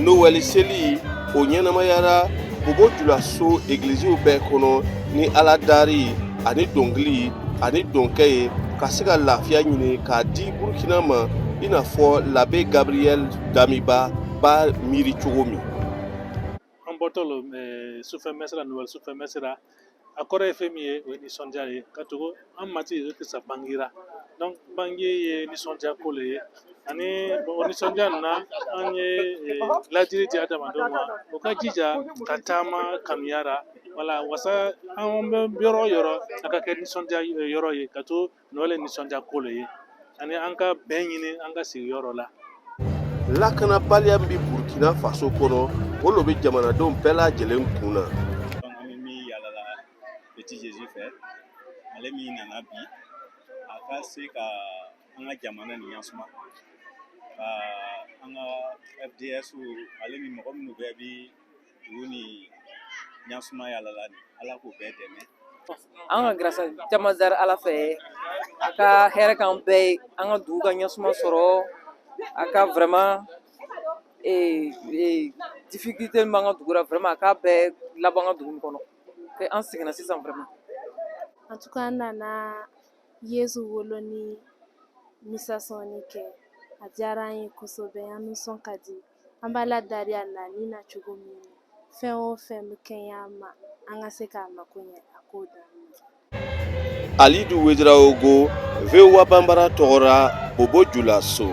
Nowɛli seli o ɲɛnamayara Bobo Julaso egiliziw bɛɛ kɔnɔ ni Ala dari ani dɔnkili ani dɔnkɛ ye ka se ka lafiya ɲini k'a di Burukina ma, i n'a fɔ l'abbé Gabriel Damiba b'a miiri cogo min. An bɔtɔ lo sufɛ messe ra, Noël sufɛ messe ra, a kɔrɔ ye fɛn min ye, o ye nisɔndiya ye, ka tugu an Matigi Yesu Krista bangira. Donc bange ye nisɔndiya ko le ye. Ani o nisɔndiya nin na, an ye ladili di adamadenw ma, u ka jija ka taama kanuya ra, wala wasa an bɛ yɔrɔ o yɔrɔ, a ka kɛ nisɔndiya yɔrɔ ye, ka to Noël ye nisɔndiya ko le ye, ani an ka bɛn ɲini an ka sigiyɔrɔ la. Lakanabaliya min bɛ Burukina Faso kɔnɔ, o lo bɛ jamanadenw bɛɛ lajɛlen kun na. An bɛ min yalala Petit Jésus fɛ, ale min nana bi, a ka se ka an ka jamana nin ɲasuma, ka an ka FDS, ale ni mɔgɔ minnu bɛɛ bi dugu ni ɲasuma yalala nin, Ala k'o bɛɛ dɛmɛ. An ka grâce caman dari Ala fɛ, a ka hɛrɛ k'an bɛɛ ye, an ka dugu ka ɲɛsuma sɔrɔ, a ka vraiment difficulté min b'an ka dugu la, vraiment a k'a bɛɛ labɔ an ka dugu in kɔnɔ. An sɛgɛnna sisan vraiment. En tout cas, an nana Yesu wolo ni misa sɔnni kɛ, a diyara an ye kosɛbɛ, an nisɔn ka di. An b'a la dari a nani na cogo min na, fɛn o fɛn bɛ kɛɲɛ an ma, an ka se k'a mako ɲɛ, a k'o d'an ma. Alidu Wedraogo, VOA Banbara tɔgɔ ra, Bobo Julaso.